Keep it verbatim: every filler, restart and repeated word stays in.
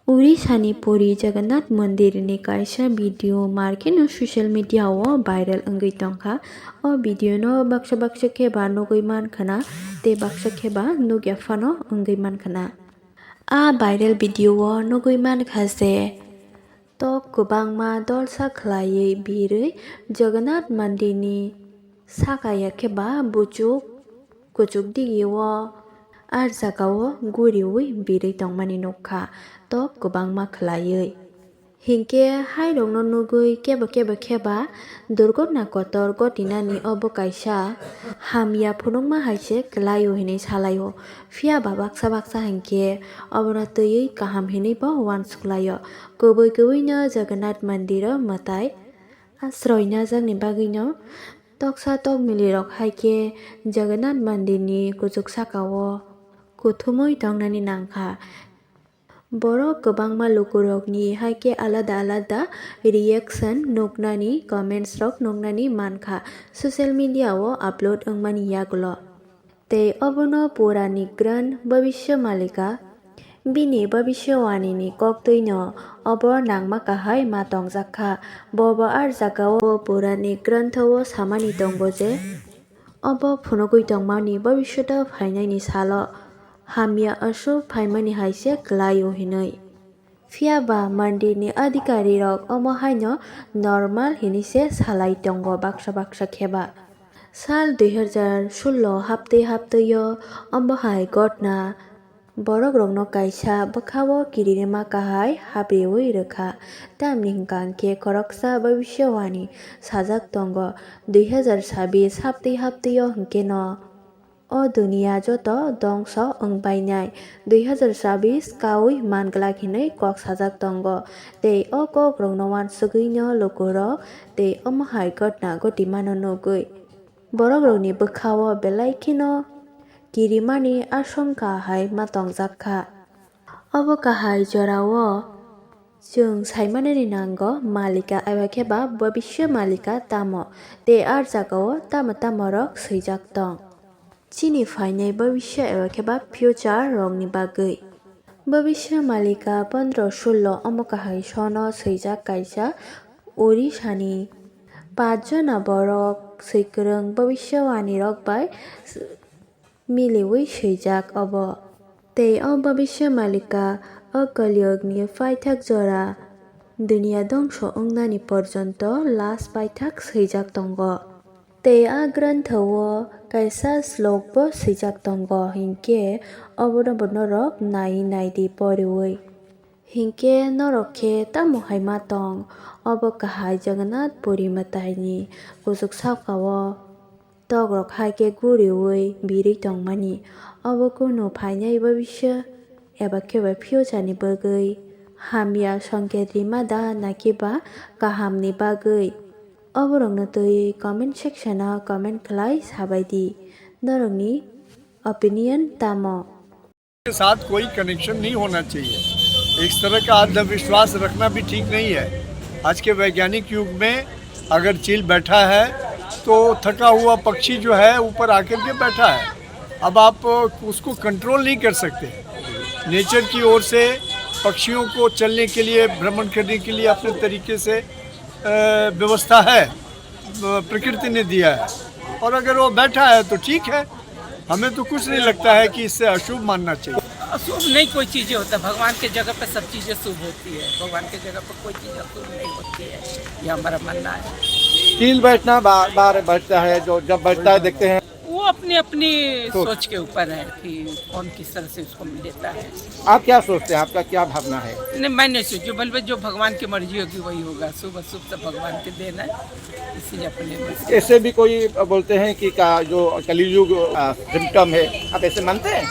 Odisha ni Puri Jagannath Mandir ni kaisa video markeno social media o viral wngwi tongkha. O video no baksa baksa khe ba nugwi mankhana tei baksa khe ba nugya phano wngwi mankhana. A viral video o nugwi mankha je tok kwbangma dolsa khwlaiwi birwi Jagannath Mandir ni saka ya khe ba buchuk kuchuk digi o ar jaga o guriwi birwi tongmani nukha tok kwbangma khwlaiwi. Hinkhe hairokno nugwi kebo kebo khe ba durgotna kotor gotinani obo kaisa hamya phunukma hai se kwlaio hinwi salaio. Phiya ba baksa baksa hinkhe obono twiwi kaham hinwi bo uansuklaio. Kubui kubuino Jagannath Mandiro mwtai asroinajakni bagwino toksa tokmilirok hai khe Jagannath Mandirni kuchuk sakao kuthumwi tongnani nangkha. Borok kwbangma lukurokni hai khe alada alada reaction nuknani, comments rok nuknani mankha social media o upload wngmani yagulo. Tei obono Purani Grant Bhavishya Malika bini Bhavishyawanini koktwino obo nangma kahai ma tongjakha. Bobo ar jagao Purani Grantho o samani tongo je, obo phunugwi tongmani bhabishoto phainaini salo hamya aswk phaimani hai se kwlaio hinwi. Phiya ba mandirni adhikarirok omo haino normal hinwi se salai tongo baksa baksa khe ba. Sal dui hajar sullo haptwi haptwi o omo hai gotna Borokrokno kaisa bwkhao kiririma kahai hapriwi rwkha, tamni hwnkha hwnkhe khoroksa bhabishyawani sajak tongo, dui hajar sabis haptwi haptwio hwnkhe no o duniya joto dongso wngbainai, dui hajar sabis kaui manglak hinwi kok sajak tongo, tei o kokrokno uansugwino lukurok tei omo hai gotna gotimano nugwi. Borokrokni bwkhao belai kheno kirimani asongkha hai ma tongjak kha. Obo kahai jorao chwng saimanani nango, Malika eba khe ba Bhabishya Malika tamo, tei ar jagao tamo tamo rok swijak tong. Chini phainai Bhabishya eba khe ba future rokni bagwi. Bhabishya Malika pondro sullo omo kahai sono swijak kaisa Odisha ni pach jona borok swikwrwng Bhabishyawani rok bai miliwi swijak obo. Tei o Bhabishya Malika o Kalyug ni paithak jora duniya dongso wngnani porjonto last paithak swijak tongo. Tei a grantho o kaisa slok bo swijak tongo, hinkhe obono bo norok nai naidi poriwi. Hinkhe norok khe tamo hai ma tong? Obo kahai Jagannath Puri mwtaini kuchuk sakao tokrok hai khe guriwi birwi tongmani. Obo kunu phainai bhabisya eba khe ba future ni bagwi hamya songket rima da, naki ba kahamni bagwi? Oborokno twi comment section o comment khlai sabai di, norokni opinion tamo? के साथ कोई कनेक्शन नहीं होना चाहिए। इस तरह का अंधविश्वास रखना भी ठीक नहीं है। आज के वैज्ञानिक युग में अगर चील बैठा है तो थका हुआ पक्षी जो है ऊपर आकर के बैठा है। अब आप उसको कंट्रोल नहीं कर सकते। नेचर की ओर से पक्षियों को चलने के लिए, भ्रमण करने के लिए अपने तरीके से अ, व्यवस्था है, अ, प्रकृति ने दिया है। और अगर वो बैठा है तो ठीक है, हमें तो कुछ नहीं लगता है कि इससे अशुभ मानना चाहिए। अशुभ नहीं कोई चीजें होता, भगवान के जगह पे सब चीजें शुभ होती है, भगवान के जगह पे कोई चीज अशुभ नहीं होती है, ये हमारा मानना है। चील बैठना बार बार बैठता है, जो जब बैठता है देखते हैं। वो अपनी अपनी सोच। सोच के ऊपर है कि कौन किस तरह से उसको लेता है। आप क्या सोचते हैं, आपका क्या भावना है? नहीं, मैं नहीं सोचू, बल्कि जो भगवान की मर्जी होगी वही होगा। शुभ अशुभ सब भगवान के देन है, इसलिए अपने बस। ऐसे भी कोई बोलते हैं कि का जो कलयुग सिम्टम है, आप ऐसे मानते हैं?